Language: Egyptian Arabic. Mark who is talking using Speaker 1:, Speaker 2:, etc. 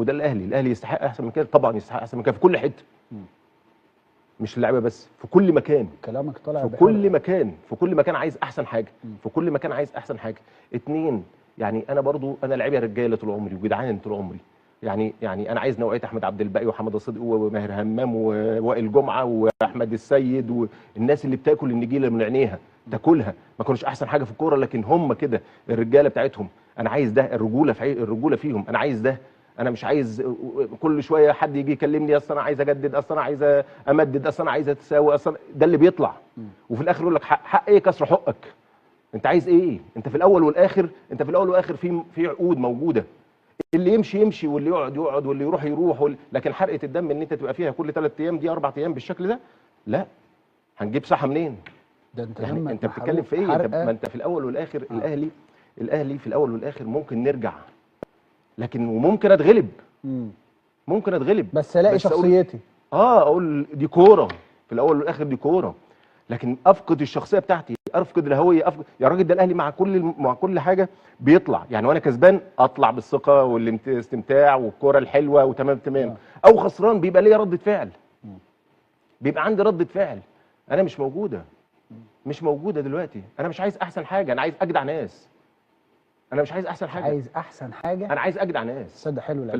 Speaker 1: وده الاهلي، الاهلي يستحق احسن من كده طبعا، يستحق احسن من كده في كل حتة، مش اللعيبة بس، في كل مكان.
Speaker 2: كلامك طالع
Speaker 1: في كل مكان، في كل مكان عايز احسن حاجة، في كل مكان عايز احسن حاجة. اتنين، يعني انا برضو انا لعيبة رجاله طول عمري وجدعان طول عمري، يعني انا عايز نوعية احمد عبد الباقي وحمد الصدق وماهر همام ووائل جمعه واحمد السيد والناس اللي بتاكل النجيله من عينيها تاكلها، ما كانوش احسن حاجة في الكورة لكن هم كده الرجالة بتاعتهم. انا عايز ده، الرجولة في الرجولة فيهم، انا عايز ده. انا مش عايز كل شوية حد يجي يكلمني اصل انا عايز اجدد، اصل انا عايز امدد، اصل انا عايز اتساوي، اصل ده اللي بيطلع. وفي الاخر يقول لك حق ايه؟ كسر حقك. انت عايز ايه؟ انت في الاول والاخر، انت في الاول والاخر في عقود موجودة، اللي يمشي يمشي واللي يقعد يقعد واللي يروح يروح لكن حرقه الدم ان انت تبقى فيها كل 3 ايام دي 4 ايام بالشكل ده، لا. هنجيب صحة منين؟
Speaker 2: ده انت
Speaker 1: يعني انت بتتكلم في ايه؟ انت ما انت في الاول والاخر الاهلي في الاول والاخر ممكن نرجع، لكن وممكن اتغلب، ممكن اتغلب
Speaker 2: بس الاقي شخصيتي.
Speaker 1: اقول دي كورة في الاول والاخر، دي كورة، لكن افقد الشخصية بتاعتي، افقد الهوية، افقد. يا راجل ده الاهلي مع كل حاجة بيطلع، يعني وانا كسبان اطلع بالثقة والاستمتاع والكوره الحلوة وتمام تمام، او خسران بيبقى ليا رده فعل، بيبقى عندي رده فعل. انا مش موجودة، مش موجودة دلوقتي. انا مش عايز احسن حاجة، انا عايز اجدع ناس. انا مش عايز احسن حاجة،
Speaker 2: عايز احسن حاجة،
Speaker 1: انا عايز اجدع ناس.
Speaker 2: صدق حلو.